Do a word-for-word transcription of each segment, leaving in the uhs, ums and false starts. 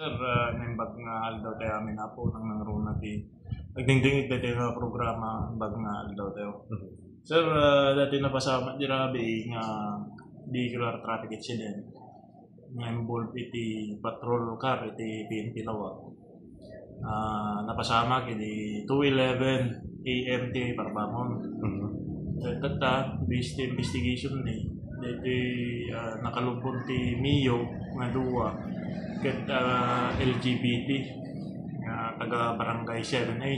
Sir, ah, naimbag nga aldaw tayo amin, Apo, nang nangruna ti agdingdingit daytoy nga programa, imbag nga aldaw tayo. Mhm. Sir, ah, daytoy napasamak di rabii nga vehicular traffic incident nga involved iti patrol car iti P N P Laoag. Ah, napasamak idi two eleven A M ti parbangon. Mhm. Ket tatta, based ti investigation ni, daytoy, ah, nakalubon ti Mio nga dua ket, ah, L G B T nga taga Barangay seven A.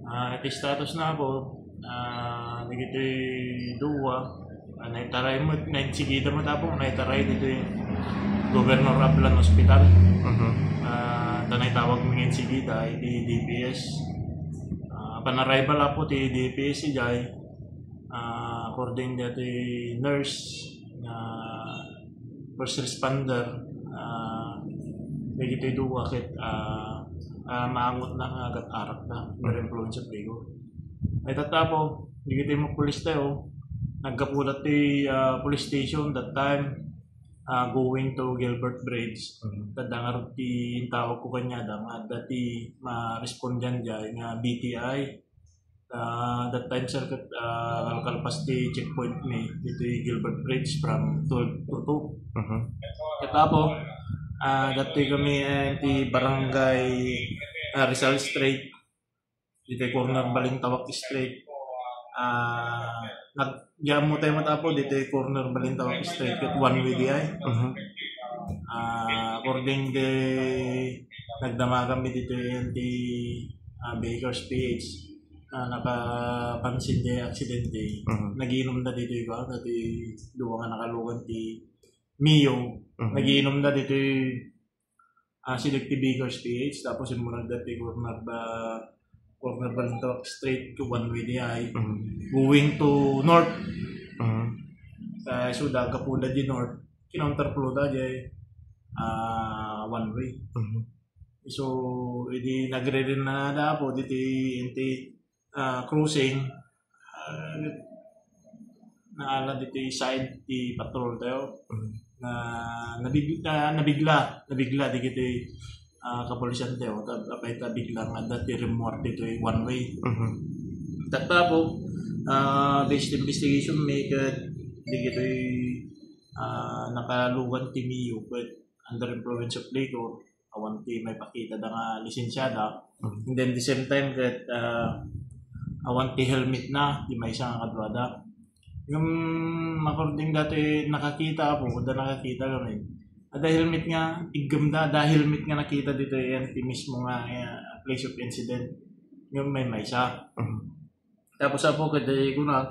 Ah, iti status na, Apo, ah, dagiti dua, ah, naitaray met, nainsigida met, Apo, naitaray ditoy Governor Ablan Hospital. Mhm. Ah, ta naitawag mi nga insigida iti D P S. Ah, upon arrival, Apo, ti D P S idiay, ah, according dati nurse, ah, first responder, ah, dagiti dua ket, ah, ah, maangot na nga agat-arak na, under influence of liquor. Ay, tatta, Apo, dagiti mga pulis tayo, naggapuda ti, ah, police station that time, ah, going to Gilbert Bridge. Mhm. Tadda nga ti intawag ko kaniada nga adda ti marespondian diay nga B T I. Ah, that time, sir, ket, ah, kalkalpas ti checkpoint mi ditoy Gilbert Bridge from twelve to two. Mhm. Ket, Apo, ah, datoy kami, eh, ti barangay, ah, Rizal Street, ditoy corner Balintawak Street. Ah, nag-, diay ammo tayo met, Apo, ditoy corner Balintawak Street, ket one way diay. Mhm. Ah, according the, nagdama kami ditoy ti, ah, Baker's P H. Ah, nakapansin diay aksidente. Mhm. Nagiinom da ditoy, kuan, dati dua nga nakalugan ti Mio. Mhm. Nagiinom da ditoy, ah, selective Baker's P H, tapos immuna da ti corner ba, corner Balintawak Street to one way diay. Mhm. Going to north. Mhm. Ah, so, da, gapu da di north, kinounterflow da diay, ah, one way. Mhm. So, idi nagririnna da, Apo, diti, inti, ah, crossing, ah, naala diti side ti patrol tayo. Mhm. Na nabig-, na nabigla, nabigla dagiti, ah, kapulisan tayo. Ta-, apay ta bigla nga adda ti rimmuar ditoy one way. Mhm. Tatta, Apo, ah, based investigation mi ket dagiti, ah, nakalugan ti Mio ket under influence of liquor, awan ti maipakita da nga lisensiada. Mhm. And then the same time ket, ah, awan ti helmet na, ti maysa nga kaduada. Ngem according dati nakakita, Apo, da nakakita kami. Adda helmet nga iggemda, adda helmet nga nakita ditoy, ayan, ti mismo nga, eh, place of incident. Ngem maymaysa. Mhm. Tapos, Apo, ket, eh, kuna,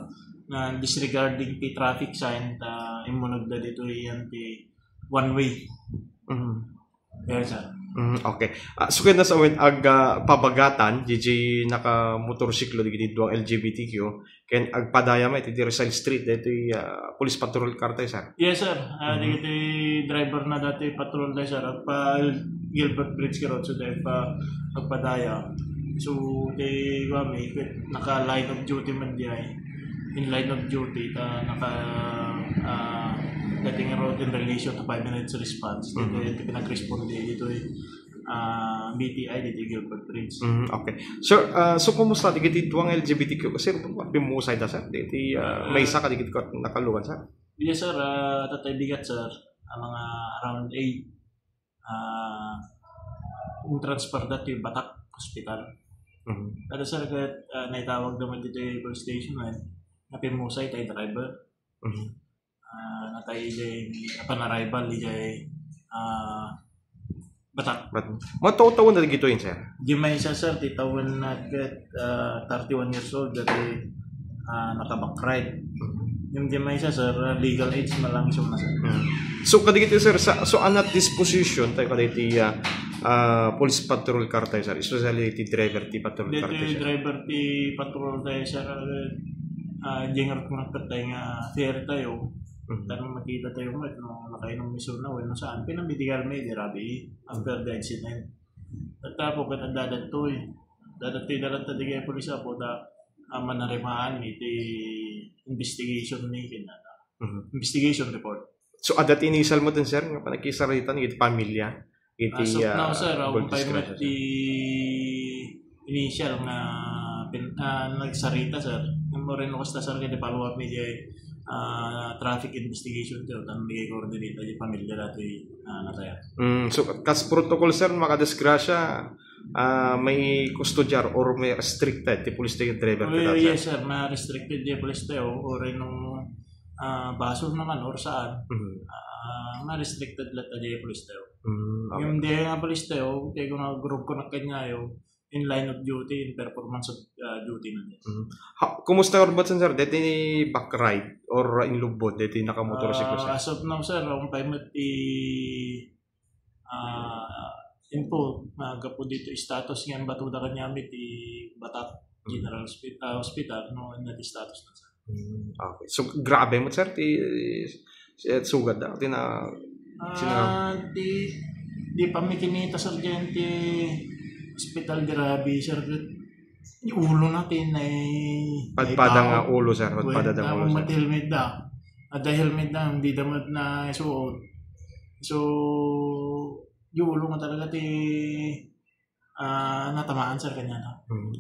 nga disregarding ti traffic sign, ta immuneg da ditoy, ayan, ti one way. Mhm. Yes, sir. Mm, okay. Ah, so, ken na sa wen-, ag, ah, pabagatan, diay nakamotorsiklo, dagiti duang L G B T Q, ken agpadaya met iti Rizal Street, daytoy, ah, police patrol car tayo, sir. Yes, sir. Ah, mhm. Dagiti driver na dati patrol tayo, sir. Agpa-, Gilbert Bridge garud, so, dayta pa agpadaya. So, ti, kami, naka line of duty man diay. In line of duty, ta naka, ah, dati nga road in relation to five minutes response. Mhm. Dito, dito pinag-responde dito, eh, ah, B T I dito, Gilbert Bridge. Mhm, okay. Sir, ah, so kumusta dagiti duang L G B T Q? Sir, pimusay da, sir? Diti, ah, ah, maysa ka dagiti nakalugan, sir? Yes, sir. Ah, tatay bigat, sir. Ang mga around eight. Ah, in-transfer da ti Batak Hospital. Mhm. Kada, sir, ket, ah, naitawag naman dito yung police station, eh. Napimusay tayo driver. Mhm. Ah, natay ijay, upon arrival ijay, ah, Batak. But, mga taw-tawen na dagito yun, sir? Di maysa, sir, ti tawen na ket, ah, thirty-one years old, dati, ah, naka-backride. Mhm. Yung di maysa, sir, legal age na lang siya, sir. Mhm. So, kadagito, sir, sa, so, anat disposition tayo kadagiti, ah, ah, police patrol car tayo, sir? Especially ti driver ti patrol car tayo, sir? Driver ti patrol tayo, sir, ah, ah, di nga rin tayo nga fair tayo. Mhm. Tanong makita tayo nga, no, nakainom isu na, wenno saan. Pinamedical may di rabi after the incident. At tapo, ket adda datoy. Adda datoy, daratta di kay pulis, Apo, da, ah, manarimaan iti investigation ni kinana. Mhm. Investigation report. So, adda ti initial mo din, sir, nga panagkisarita iti pamilya? Iti, As of now, ah, sir, awan gold pa disgrasya, met ti initial nga pin-, ah, nagsarita, sir. Ngem no kasta, sir, kadi follow up mi diay, ah, traffic investigation, sir, tan bigay coordinate diay pamilya datoy, ah, natay. Mm, so, kas protocol, sir, makadisgrasya, ah, may kustodiar or may restricted ti pulis ti driver Oh, kadato, sir? Yes, sir, ma-restricted diay pulis tayo, or no, ah, basol naman or saan, Mhm. ah, ma-restricted latta diay pulis tayo. Mm, okay. Ngem diay nga pulis tayo, kaya kung nag-group ko na kanyayo, in line of duty, in performance of, ah, duty na diay. Mm. Ha, kumusta nga met, sir? Deti ni back ride or inlubbod, deti nakamotor si Ah, Jose? As of now, sir, awan pa met ti, ah, info, nga gapu dito status nga batuda kanyami ti Batak Mm. General Hospi-, ah, Hospital, no, na ti status na, sir. Mm, okay. So, grabe met, sir, ti, ti sugat da, ti na, sina- Ah, di, di pa mi kinita, sir, diay ti hospital, grabe, sir, ket ulo na ti nay-, Padpada nga naibaon. Ulo, sir. Padpada nga ulo, sir. Wen, helmet da. Adda helmet da, di da met naisuot. So, di ulo nga talaga ti, ah, natamaan, sir, kanya na. Mm.